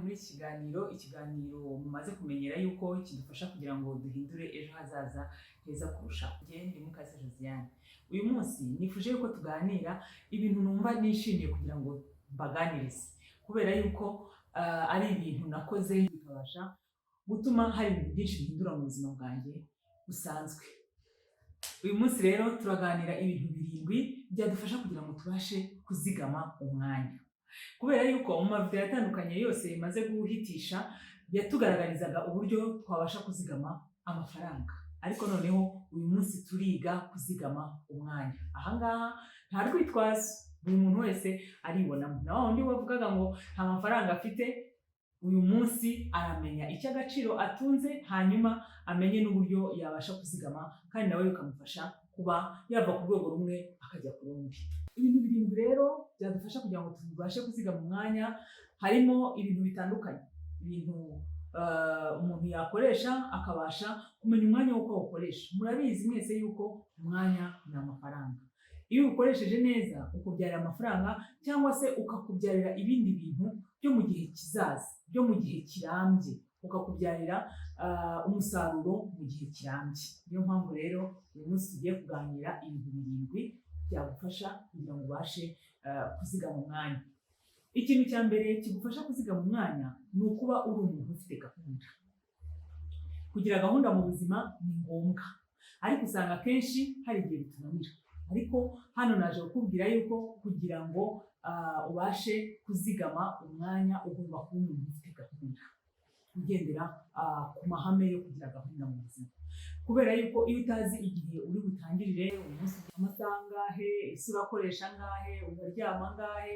Muri iki kiganiro, ikiganiro mumaze kumenyera yuko kidufasha kugira ngo duhindure ejo hazaza heza kurushaho. Njye ndi Mukase Josiane. Uyu munsi nifuje yuko tuganira ibintu numva nishimiye kugira ngo mbaganirize, kubera yuko ari ibintu nakoze bikabasha gutuma hari ibintu byinshi bihindura mu buzima bwanjye busanzwe. Uyu munsi rero turaganira ibintu birindwi byadufasha kugira ngo tubashe kuzigama umwanya, kubera yuko mu mavideo atandukanye yose bimaze guhitisha yatugaragarizaga uburyo twabasha kuzigama amafaranga, ariko noneho uyu munsi turiga kuzigama umwanya. Ahangaha nta rwitwazo, buri muntu wese aribonamo. Na wa wundi wavugaga ngo nta mafaranga afite, uyu munsi aramenya icyo agaciro atunze, hanyuma amenye n'uburyo yabasha kuzigama, kandi nawe bikamufasha kuba yava ku rwego rumwe akajya ku rundi. Ibintu birindwi rero byadufasha kugira ngo tubashe kuzigama umwanya harimo ibintu bitandukanye, ibintu umuntu yakoresha akabasha kumenya umwanya w'uko awukoresha. Murabizi mwese yuko umwanya ni amafaranga. Iyo uwukoresheje neza ukubyarira amafaranga, cyangwa se ukakubyarira ibindi bintu byo mu gihe kizaza, byo mu gihe kirambye, ukakubyarira umusaruro mu gihe kirambye. Niyo mpamvu rero uyu munsi tugiye kuganira ibintu birindwi byagufasha kugira ngo ubashe kuzigama umwanya. Ikintu cya mbere kigufasha kuzigama umwanya ni ukuba uri umuntu ufite gahunda. Kugira gahunda mu buzima ni ngombwa, ariko usanga akenshi hari igihe bitunanira. Ariko hano naje kukubwira yuko kugira ngo ubashe kuzigama umwanya ugomba kuba umuntu ufite gahunda, ugendera ku mahame yo kugira gahunda mu buzima, kubera yuko iyo utazi igihe uri butangirire umunsi, amasaha angahe, ese urakoresha angahe, uraryama angahe,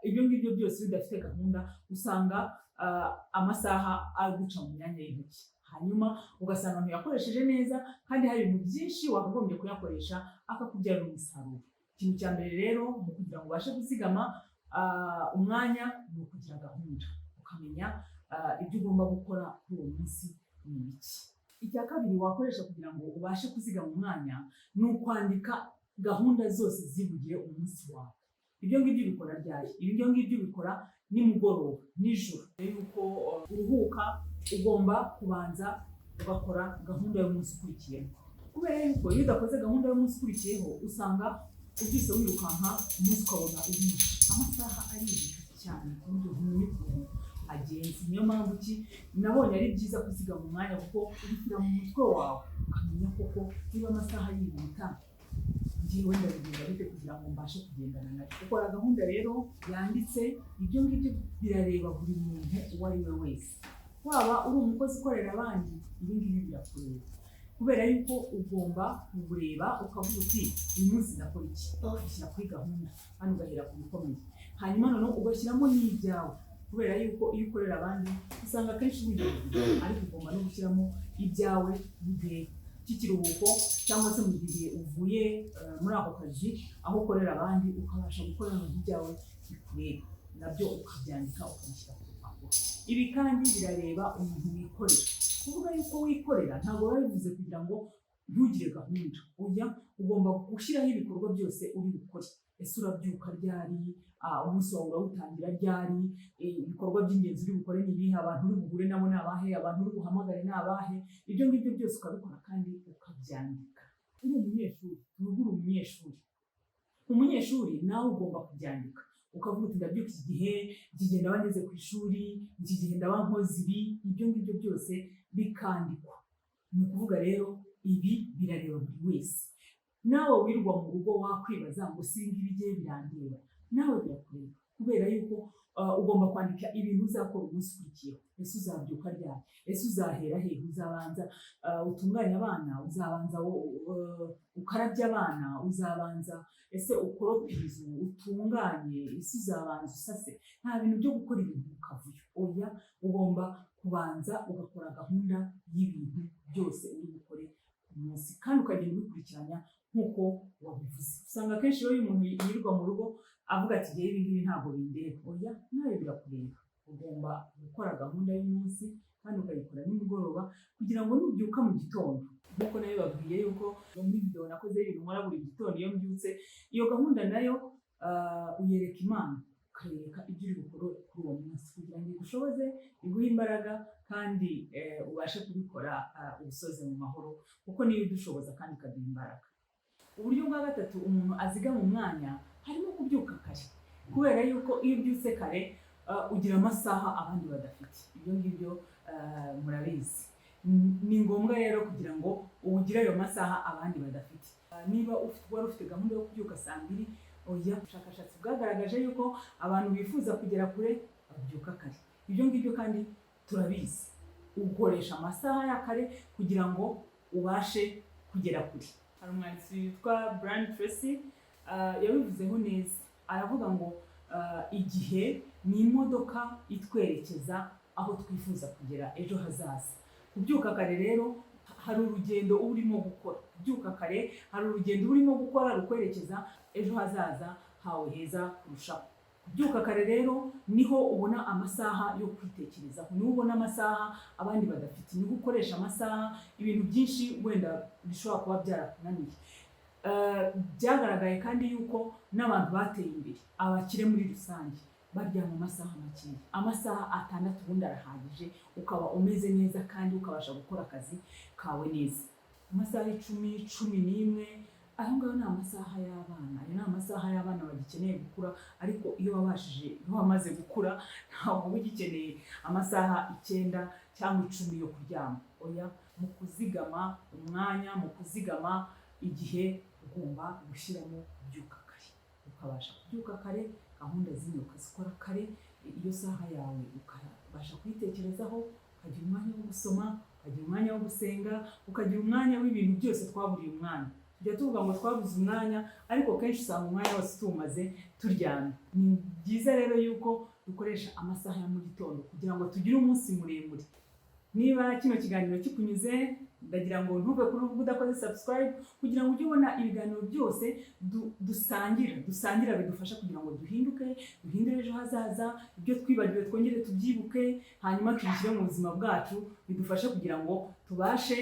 ibyo ngibyo byose iyo udafite gahunda usanga amasaha ari guca mu myanya y'intoki, hanyuma ugasanga ntuyakoresheje neza, kandi hari ibintu byinshi wakagombye kuyakoresha akakubyarira umusaruro. Ikintu cya mbere rero mu kugira ngo ubashe kuzigama umwanya ni ukugira gahunda, ukamenya ibyo ugomba gukora kuri uwo munsi ni ibiki. Icya kabiri wakoresha kugira ngo ubashe kuzigama umwanya ni ukwandika gahunda zose zibugire umunsi wawe. Ibyo ngibyo ubikora ryari? Ibyo ngibyo ubikora nimugoroba, nijoro. Mbere yuko uruhuka ugomba kubanza ugakora gahunda y'umunsi ukurikiyeho, kubera yuko iyo udakoze gahunda y'umunsi ukurikiyeho usanga ubyutse wirukanka, umunsi ukabona urishe. Amasaha arihuta cyane ku buryo ntumenya ukuntu agenze. Niyo mpamvu ki nabonye ari byiza kuzigama umwanya, kuko ubishyira mu mutwe wawe ukamenya koko niba amasaha yihuta, njyewe ndabigenda bite kugira ngo mbashe kugendana nayo. Ukora gahunda rero yanditse. Ibyo ngibyo birareba buri muntu uwo ari we wese, waba uri umukozi ukorera abandi, ibi ngibi birakureba, kubera yuko ugomba kubureba ukavuga uti: "Uyu munsi ndakora iki?" Ugashyira kuri gahunda kandi ugahera ku bikomeye, hanyuma noneho ugashyiramo n'ibyawe, kubera yuko iyo ukorera abandi usanga akenshi wibagiwe, ariko ugomba no gushyiramo ibyawe mu gihe cy'ikiruhuko, cyangwa se mu gihe uvuye muri ako kazi aho ukorera abandi, ukabasha gukora ibintu byawe bikureba, nabyo ukabyandika, ukabishyira ku rupapuro. Ibi kandi birareba umuntu wikorera. Kuvuga yuko wikorera ntabwo biba bivuze kugira ngo ntugire gahunda. Ujya ugomba gushyiraho ibikorwa byose uri bukore. Ese urabyuka ryari? Umunsi wawe urawutangira ryari? Ibikorwa by'ingenzi uri bukore ni ibihe? Abantu uri buhure nabo ni abahe? Abantu uri buhamagare ni abahe? Ibyo ngibyo byose ukabikora kandi ukabyandika. Uri umunyeshuri, tuvuge uri umunyeshuri, umunyeshuri nawe ugomba kubyandika, ukavuga uti: "Ndabyuka iki gihe, iki gihe ndaba ngeze ku ishuri, iki gihe ndaba nkoze ibi." Ibyo ngibyo byose bikandikwa. Ni ukuvuga rero ibi birareba buri wese. Nawe wirirwa mu rugo wakwibaza ngo: "Si ibi ngibi bigiye birandeba?" Nawe birakureba, kubera yuko ugomba kwandika ibintu uzakora umunsi ukurikiyeho. Ese uzabyuka ryari? Ese uzahera he? Uzabanza utunganye abana? Uzabanza ukarabye abana? Uzabanza ese ukorope inzu, utunganye? Ese uzabanza usase? Nta bintu byo gukora ibintu mu kavuyo, oya. Ugomba kubanza ugakora gahunda y'ibintu byose uri bukore ku munsi, kandi ukagenda ubikurikiranya nk'uko wabivuze. Usanga akenshi iyo umuntu yirirwa mu rugo avuga ati: "Ngewe ibi ngibi ntabwo bindeba." Oya, nawe birakureba. Ugomba gukora gahunda y'umunsi kandi ukayikora nimugoroba, kugira ngo nubyuka mu gitondo, nk'uko nayo babwiye yuko muri video nakoze ibintu nkora buri gitondo iyo mbyutse, iyo gahunda nayo uyereka Imana, ukayibwira uti: "Mana, Ukayereka ibyo uri bukore kuri uwo munsi kugira ngo igushoboze, iguhe imbaraga kandi ubashe kubikora, ubisoze mu mahoro, kuko niyo idushoboza kandi ikaduha imbaraga. Uburyo bwa gatatu umuntu azigama umwanya harimo kubyuka kare, kubera yuko iyo ubyutse kare ugira amasaha abandi badafite. Ibyo ngibyo murabizi. Ni ngombwa rero kugira ngo ugire ayo masaha abandi badafite. Niba wari ufite gahunda yo kubyuka saa 2, oya. Ubushakashatsi bwagaragaje yuko abantu bifuza kugera kure babyuka kare. Ibyo ngibyo kandi turabizi, ukoresha amasaha ya kare kugira ngo ubashe kugera kure. Hari umwanditsi witwa Brian Tracy, yabivuzeho neza, aravuga ngo igihe ni imodoka itwerekeza aho twifuza kugera ejo hazaza. Kubyuka kare rero hari urugendo uba urimo gukora. Kubyuka kare hari urugendo uba urimo gukora rukwerekeza ejo hazaza hawe heza kurushaho. Kubyuka kare rero niho ubona amasaha yo kwitekerezaho, niho ubona amasaha abandi badafite, niho ukoresha amasaha ibintu byinshi wenda bishobora kuba byarakunaniye. Byagaragaye kandi yuko n'abantu bateye imbere, abakire muri rusange, baryama amasaha makeya. Amasaha 6 ubundi arahagije, ukaba umeze neza kandi ukabasha gukora akazi kawe neza. Amasaha 10, 11, ayo ngayo ni amasaha y'abana. Ayo ni amasaha y'abana bagikeneye gukura, ariko iyo wabashije, iyo wamaze gukura, ntabwo uba ugikeneye amasaha 9 cyangwa 10 yo kuryama, oya. Mu kuzigama umwanya, mu kuzigama igihe, ugomba gushyiramo kubyuka kare, ukabasha kubyuka kare, gahunda zimwe ukazikora kare, iyo saha yawe ukabasha kuyitekerezaho, ukagira umwanya wo gusoma, ukagira umwanya wo gusenga, ukagira umwanya w'ibintu byose twaburiye umwanya. Tujya tuvuga ngo twabuze umwanya, ariko kenshi usanga umwanya wose tuwumaze turyamye. Ni byiza rero yuko dukoresha amasaha ya mu gitondo kugira ngo tugire umunsi muremure. Niba kino kiganiro kikunyuze, ndagira ngo ntuve kuri urubuga udakoze subscribe, kugira ngo ujye ubona ibiganiro byose dusangira bidufasha kugira ngo duhinduke, duhindure ejo hazaza. Ibyo twibagiwe twongere tubyibuke, hanyuma tubishyire mu buzima bwacu, bidufashe kugira ngo tubashe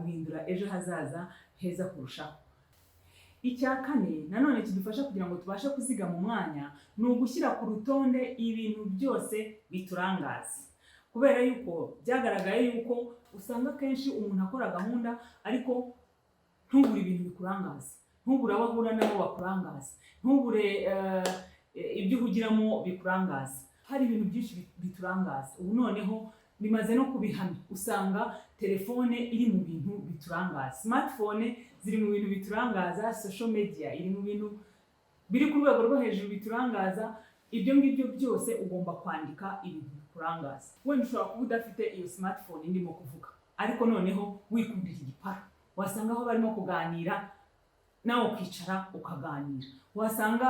guhindura ejo hazaza heza kurushaho. Icya kane nanone kidufasha kugira ngo tubashe kuzigama umwanya ni ugushyira ku rutonde ibintu byose biturangaza, kubera yuko byagaragaye yuko usanga akenshi umuntu akora gahunda, ariko ntubure ibintu bikurangaza, ntubure abo ahura nabo bakurangaza, ntubure ibyo uhugiramo bikurangaza. Hari ibintu byinshi biturangaza. Ubu noneho bimaze no kubihamya, usanga telefone iri mu bintu biturangaza, smartphone ziri mu bintu biturangaza, social media iri mu bintu biri ku rwego rwo hejuru biturangaza. Ibyo ngibyo byose ugomba kwandika ibintu bikurangaza. Wenda ushobora kuba udafite iyo smartphone ndimo kuvuga, ariko noneho wikundira igipara, wasanga aho barimo kuganira nawe ukicara ukaganira, wasanga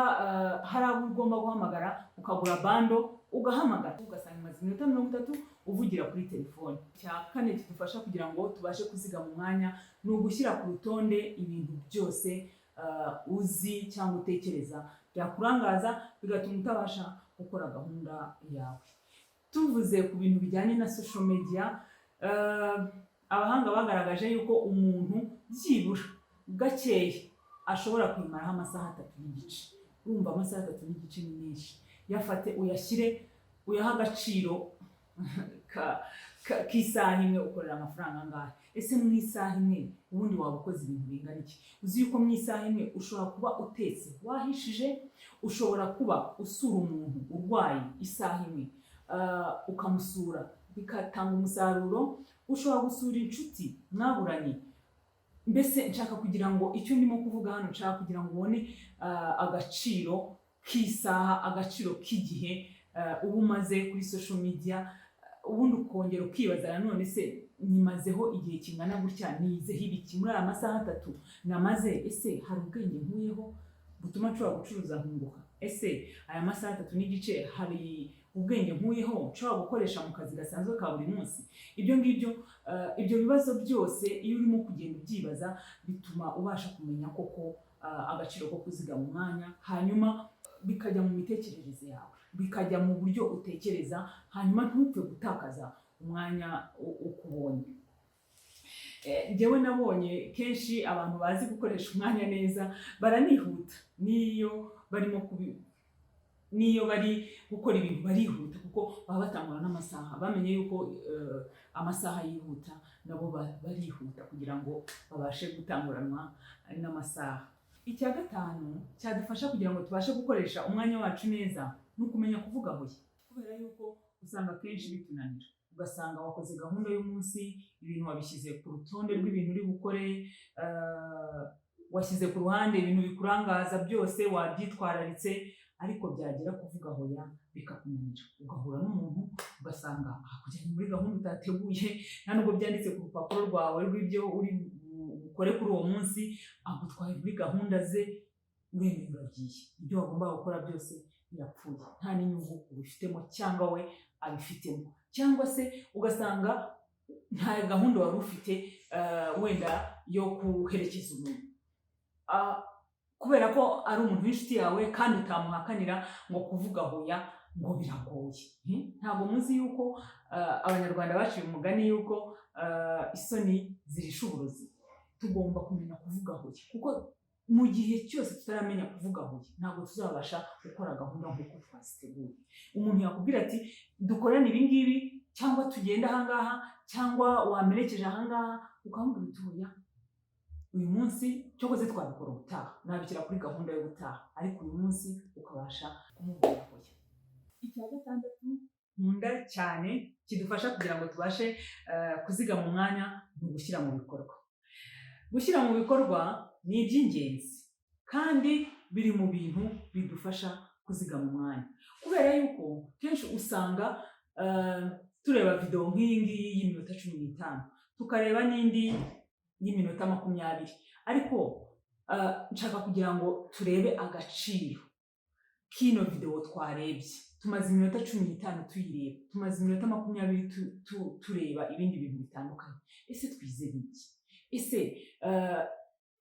hari abo ugomba guhamagara, ukagura bundle ugahamagara, ugasanga imaze iminota 30 uvugira kuri telefone. Icya kane kidufasha kugira ngo tubashe kuzigama umwanya ni ugushyira ku rutonde ibintu byose uzi cyangwa utekereza byakurangaza, bigatuma utabasha gukora gahunda yawe. Tuvuze ku bintu bijyanye na social media, abahanga bagaragaje yuko umuntu byibura gakeya ashobora kuyimaraho amasaha 3.5. Urumva amasaha 3.5 ni menshi. Yafate uyashyire, uyahe agaciro k'isaha imwe. Ukorera amafaranga angahe ese mu isaha imwe? Ubundi waba ukoze ibintu bingana iki? Uzi yuko mu isaha imwe ushobora kuba utetse wahishije, ushobora kuba usura umuntu urwaye isaha imwe, ukamusura bigatanga umusaruro, ushobora gusura inshuti mwaburanye. Mbese nshaka kugira ngo, icyo ndimo kuvuga hano, nshaka kugira ngo ubone agaciro k'isaha, agaciro k'igihe uba umaze kuri social media. Ubundi ukongera ukibaza nanone: se nyimazeho igihe kingana gutya, nizeho ibiki muri aya masaha 3 namaze? Ese hari ubwenge nkuyeho butuma nshobora gucuruza nkunguka? Ese aya masaha 3.5 hari ubwenge nkuyeho nshobora gukoresha mu kazi gasanzwe ka buri munsi? Ibyo ngibyo, ibyo bibazo byose, iyo urimo kugenda ubyibaza, bituma ubasha kumenya koko agaciro ko kuzigama umwanya, hanyuma bikajya mu mitekerereze yawe, bikajya mu buryo utekereza, hanyuma ntupfe gutakaza umwanya uko ubonye. Njyewe nabonye kenshi abantu bazi gukoresha umwanya neza baranihuta n'iyo barimo N'iyo bari gukora ibintu barihuta, kuko baba batangwa n'amasaha. Bamenye yuko amasaha yihuta, nabo barihuta kugira ngo babashe gutanguranwa n'amasaha. Icya gatanu cyadufasha kugira ngo tubashe gukoresha umwanya wacu neza ni ukumenya kuvuga hoya, kubera yuko usanga akenshi bitunanira. Ugasanga wakoze gahunda y'umunsi, ibintu wabishyize ku rutonde rw'ibintu uri bukore, washyize ku ruhande ibintu bikurangaza byose, wabyitwararitse, ariko byagera kuvuga hoya bikakunanira. Ugahura n'umuntu, ugasanga akujyanye muri gahunda utateguye, nta nubwo byanditse ku rupapuro rwawe rw'ibyo uri bukore kuri uwo munsi. Agutwaye muri gahunda ze, uremeye uragiye, ibyo wagombaga gukora byose birapfuye, nta n'inyungu ubifitemo cyangwa we abifitemo. Cyangwa se ugasanga nta gahunda wari ufite wenda yo guherekeza umuntu. Kubera ko ari umuntu w'inshuti yawe kandi utamuhakanira ngo kuvuga hoya ngo biragoye. Ntabwo muzi yuko Abanyarwanda baciye umugani yuko isoni zirisha uburozi? Tugomba kumenya kuvuga hoya, kuko mu gihe cyose tutaramenya kuvuga hoya, ntabwo tuzabasha gukora gahunda nk'uko twaziteguye. Umuntu yakubwira ati: "Dukorane ibi ngibi," cyangwa "Tugende ahangaha," cyangwa "Wamerekeje ahangaha," ukamubwira uti: "Oya, uyu munsi cyokoze twabikora ubutaha, nabishyira kuri gahunda yo gutaha," ariko uyu munsi ukabasha kumubwira hoya. Icya gatandatu nkunda cyane kidufasha kugira ngo tubashe kuzigama umwanya ni ugushyira mu bikorwa. Gushyira mu bikorwa ni iby'ingenzi kandi biri mu bintu bidufasha kuzigama umwanya, kubera yuko kenshi usanga tureba videwo nk'iyi ngiyi y'iminota 15, tukareba n'indi y'iminota 20, ariko nshaka kugira ngo turebe agaciro k'ino videwo twarebye. Tumaze iminota 15 tuyireba, tumaze iminota 20 tureba ibindi bintu bitandukanye. Ese twize biki? Ese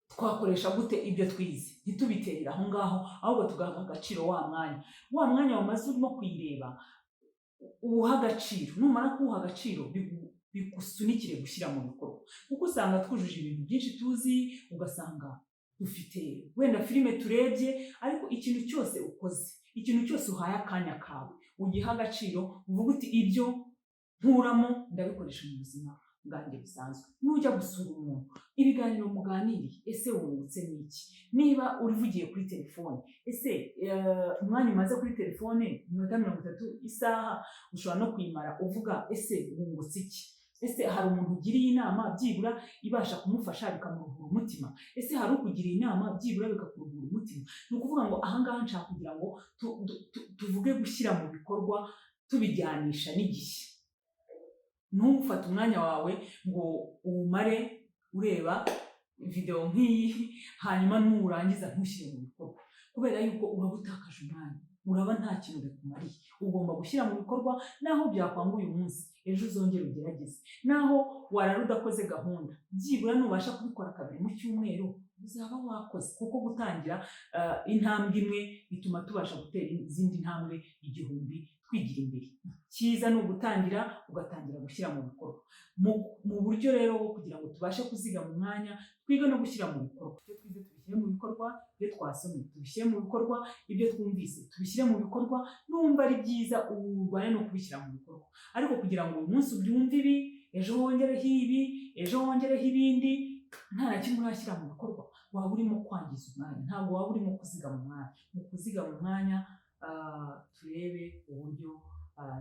twakoresha gute ibyo twize? Ntitubiterere aho ngaho, ahubwo tugaha agaciro wa mwanya, wa mwanya wamaze urimo kuyireba, uwuha agaciro. Numara kuwuha agaciro, bigusunikire gushyira mu bikorwa, kuko usanga twujuje ibintu byinshi tuzi, ugasanga dufite wenda filime turebye, ariko ikintu cyose ukoze, ikintu cyose uhaye akanya kawe, ugiha agaciro, uvuga uti: "Ibyo nkuramo ndabikoresha mu buzima bwanjye busanzwe." Nujya gusura umuntu, ibiganiro muganiriye, ese wungutse n'iki? Niba urivugiye kuri telefone, ese umwanya umaze kuri telefone, iminota 30, isaha, ushobora no kuyimara uvuga, ese wungutse iki? Ese hari umuntu ugiriye inama byibura ibasha kumufasha bikamuruhura umutima? Ese hari ukugiriye inama byibura bikakuruhura umutima? Ni ukuvuga ngo ahangaha nshaka kugira ngo tuvuge gushyira mu bikorwa tubijyanisha n'igihe. Ntufate umwanya wawe ngo uwumare ureba videwo nk'iyi, hanyuma nurangiza ntushyire mu bikorwa, kubera yuko uraba utakaje umwanya, uraba nta kintu bikumariye. Ugomba gushyira mu bikorwa, naho byakwanga uyu munsi, ejo uzongere ugerageze. Naho warara udakoze gahunda, byibura nubasha kubikora kabiri mu cyumweru, uzaba wakoze, kuko gutangira intambwe imwe bituma tubasha gutera izindi ntambwe 1000 twigira imbere. Cyiza ni ugutangira, ugatangira gushyira mu bikorwa. Mu buryo rero bwo kugira ngo tubashe kuzigama umwanya, twige no gushyira mu bikorwa. Ibyo twize tubishyire mu bikorwa, ibyo twasomye tubishyire mu bikorwa, ibyo twumvise tubishyire mu bikorwa. Numva ari byiza, urwane no kubishyira mu bikorwa. Ariko kugira ngo uyu munsi ubyumve ibi, ejo wongereho ibi, ejo wongereho ibindi, nta na kimwe urashyira mu bikorwa, waba urimo kwangiza umwanya, ntabwo waba urimo kuzigama umwanya. Mu kuzigama umwanya, turebe uburyo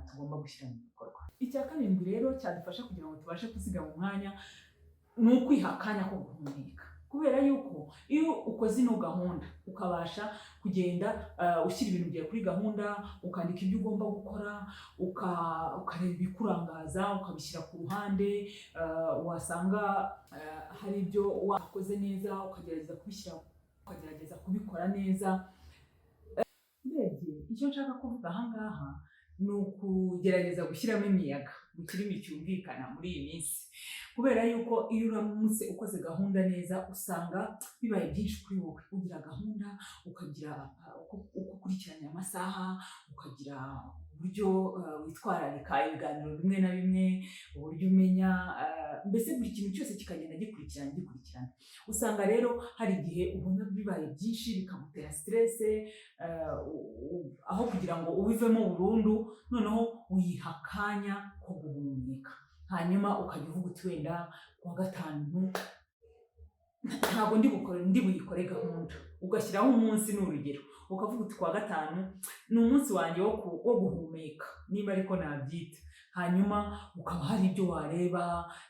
tugomba gushyira mu bikorwa. Icya karindwi rero cyadufasha kugira ngo tubashe kuzigama umwanya ni ukwiha akanya ko guhumeka, kubera yuko iyo ukoze ino gahunda, ukabasha kugenda ushyira ibintu byawe kuri gahunda, ukandika ibyo ugomba gukora, ukareba ibikurangaza ukabishyira ku ruhande, wasanga hari ibyo wakoze neza, ukagerageza kubishyira, ukagerageza kubikora neza. Urebye icyo nshaka kuvuga ahangaha ni ukugerageza gushyiramo imiyaga mu kirimi cyumvikana muri iyi minsi, kubera yuko iyo uramutse ukoze gahunda neza, usanga bibaye byinshi kuri wowe. Ugira gahunda, ukagira uko ukurikiranya amasaha, ukagira uburyo Uburyo witwararika ibiganiro bimwe na bimwe, uburyo umenya, mbese buri kintu cyose kikagenda gikurikirana gikurikirana. Usanga rero hari igihe ubona bibaye byinshi, bikagutera stress, aho kugira ngo ubivemo burundu, noneho uyiha akanya ko guhumeka, hanyuma ukajya uvuga uti: "Wenda kuwa gatanu ntabwo ndi bukore, ndi buyikore gahunda." Ugashyiraho umunsi, ni urugero, ukavuga uti: "Kuwa gatanu ni umunsi wanjye wo guhumeka," niba ariko nabyita. Hanyuma ukaba hari ibyo wareba,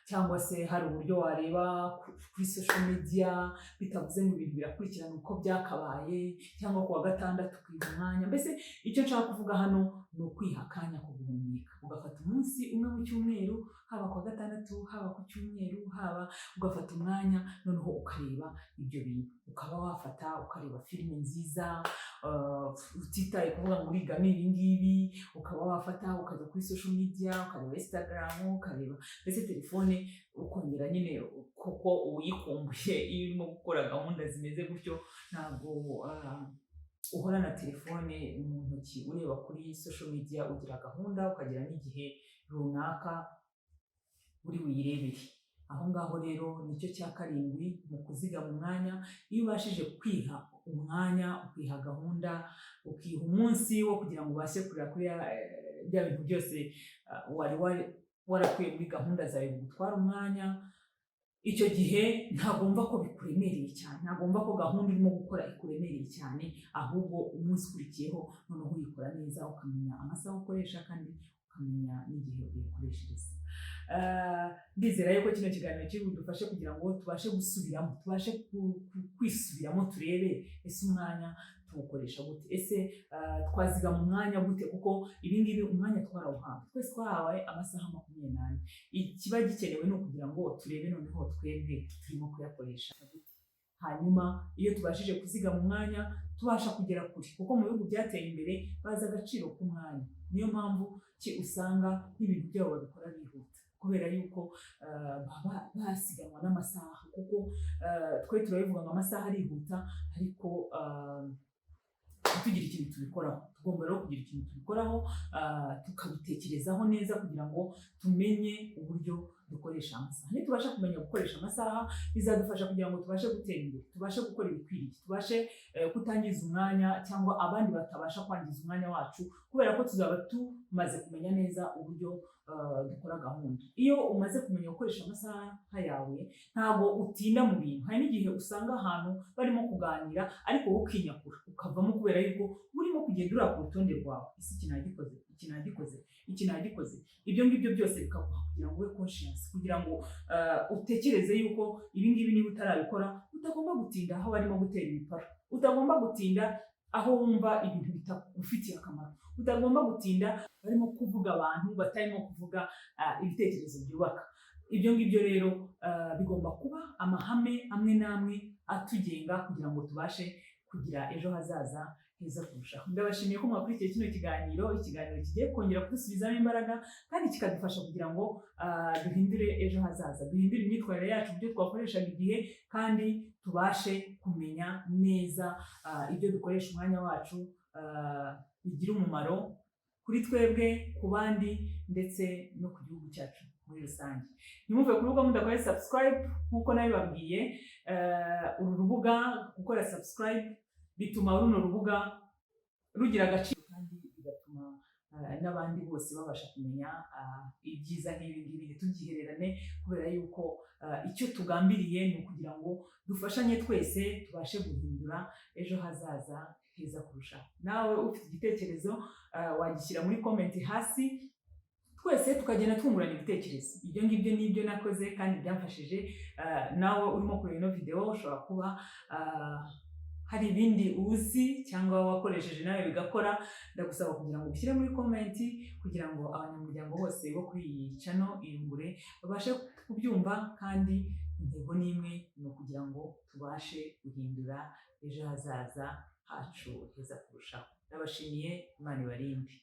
cyangwa se hari uburyo wareba kuri social media, bitavuze ngo ibintu birakurikirana uko byakabaye, cyangwa kuwa gatandatu ukiha umwanya. Mbese icyo nshaka kuvuga hano ni ukwiha akanya ko guhumeka, ugafata umunsi umwe mu cyumweru, haba kuwa gatandatu, haba ku cyumweru, haba ugafata umwanya noneho ukareba ibyo bintu, ukaba wafata ukareba filime nziza, utitaye kuvuga ngo urigamo ibi ngibi, ukaba wafata ukajya kuri social media, ukareba Instagram, ukareba mbese telefone, ukongera nyine kuko uyikumbuye. Iyo urimo gukora gahunda zimeze gutyo, ntabwo uhorana telefone mu ntoki ureba kuri social media. Ugira gahunda, ukagira n'igihe runaka uri buyirebere aho ngaho. Rero nicyo cya karindwi mu kuzigama umwanya. Iyo ubashije kwiha umwanya, ukiha gahunda, ukiha umunsi wo kugira ngo ubashe kureba kuri bya bintu byose wari warakuye muri gahunda zawe bigutwara umwanya, icyo gihe ntabwo wumva ko bikuremereye cyane, ntabwo wumva ko gahunda urimo gukora ikuremereye cyane, ahubwo umunsi ukurikiyeho noneho uyikora neza, ukamenya amasaha ukoresha kandi ukamenya n'igihe uyikoreshereza. Ndizera yuko kino kiganiro kiri budufashe kugira ngo tubashe gusubiramo, tubashe kwisubiramo, turebe: ese umwanya tuwukoresha gute? Ese twazigama umwanya gute? Kuko ibi ngibi, umwanya twarawuhawe twese, twahawe amasaha 24. Ikiba gikenewe ni ukugira ngo turebe noneho twebwe turimo kuyakoresha gute. Hanyuma iyo tubashije kuzigama umwanya, tubasha kugera kure, kuko mu bihugu byateye imbere bazi agaciro k'umwanya. Niyo mpamvu ki usanga n'ibintu byabo babikora bihuta, kubera yuko baba basiganwa n'amasaha, kuko twe turabivuga ngo amasaha arihuta, ariko ntitugire ikintu tubikoraho. Tugomba rero kugira ikintu tubikoraho, tukabitekerezaho neza kugira ngo tumenye uburyo dukoresha amasaha. Nitubasha kumenya gukoresha amasaha, bizadufasha kugira ngo tubashe gutera imbere, tubashe gukora ibikwiriye, tubashe kutangiza umwanya cyangwa abandi batabasha kwangiza umwanya wacu, kubera ko tuzaba tumaze kumenya neza uburyo dukora gahunda. Iyo umaze kumenya gukoresha amasaha yawe, ntabwo utinda mu bintu. Hari n'igihe usanga ahantu barimo kuganira, ariko wowe ukinyakura ukavamo, kubera yuko urimo kugenda ureba ku rutonde rwawe: ese iki nagikoze, iki nagikoze, iki nagikoze? Ibyo ngibyo byose bikaguha kugira ngo ube conscious, kugira ngo utekereze yuko ibi ngibi niba utarabikora, utagomba gutinda aho barimo gutera ibipara, utagomba gutinda aho wumva ibintu bitagufitiye akamaro, utagomba gutinda barimo kuvuga abantu batarimo kuvuga ibitekerezo byubaka. Ibyo ngibyo rero bigomba kuba amahame amwe n'amwe atugenga kugira ngo tubashe kugira ejo hazaza heza kurushaho. Ndabashimiye ko mwakurikiye kino kiganiro, ikiganiro kigiye kongera kudusubizamo imbaraga kandi kikadufasha kugira ngo duhindure ejo hazaza, duhindure imyitwarire yacu, uburyo twakoreshaga igihe, kandi tubashe kumenya neza ibyo dukoresha umwanya wacu, bigira umumaro kuri twebwe, ku bandi, ndetse no ku gihugu cyacu muri rusange. Ntimuve ku rubuga mudakore subscribe. Nk'uko nabibabwiye, uru rubuga, gukora subscribe bituma runo rubuga rugira agaciro, kandi bigatuma n'abandi bose babasha kumenya ibyiza nk'ibi ngibi. Ntitubyihererane, kubera yuko icyo tugambiriye ni ukugira ngo dufashanye twese, tubashe guhindura ejo hazaza heza kurushaho. Nawe ufite igitekerezo, wagishyira muri comment hasi, twese tukagenda twungurana ibitekerezo. Ibyo ngibyo ni ibyo nakoze kandi byamfashije. Nawe urimo kureba ino video, ushobora kuba hari ibindi uzi cyangwa wakoresheje nawe bigakora. Ndagusaba kugira ngo ubishyire muri comment, kugira ngo abanyamuryango bose bo kuri iyi channel Iyungure babashe kubyumva. Kandi intego ni imwe, ni ukugira ngo tubashe guhindura ejo hazaza hacu heza kurushaho. Ndabashimiye, Imana ibarinde.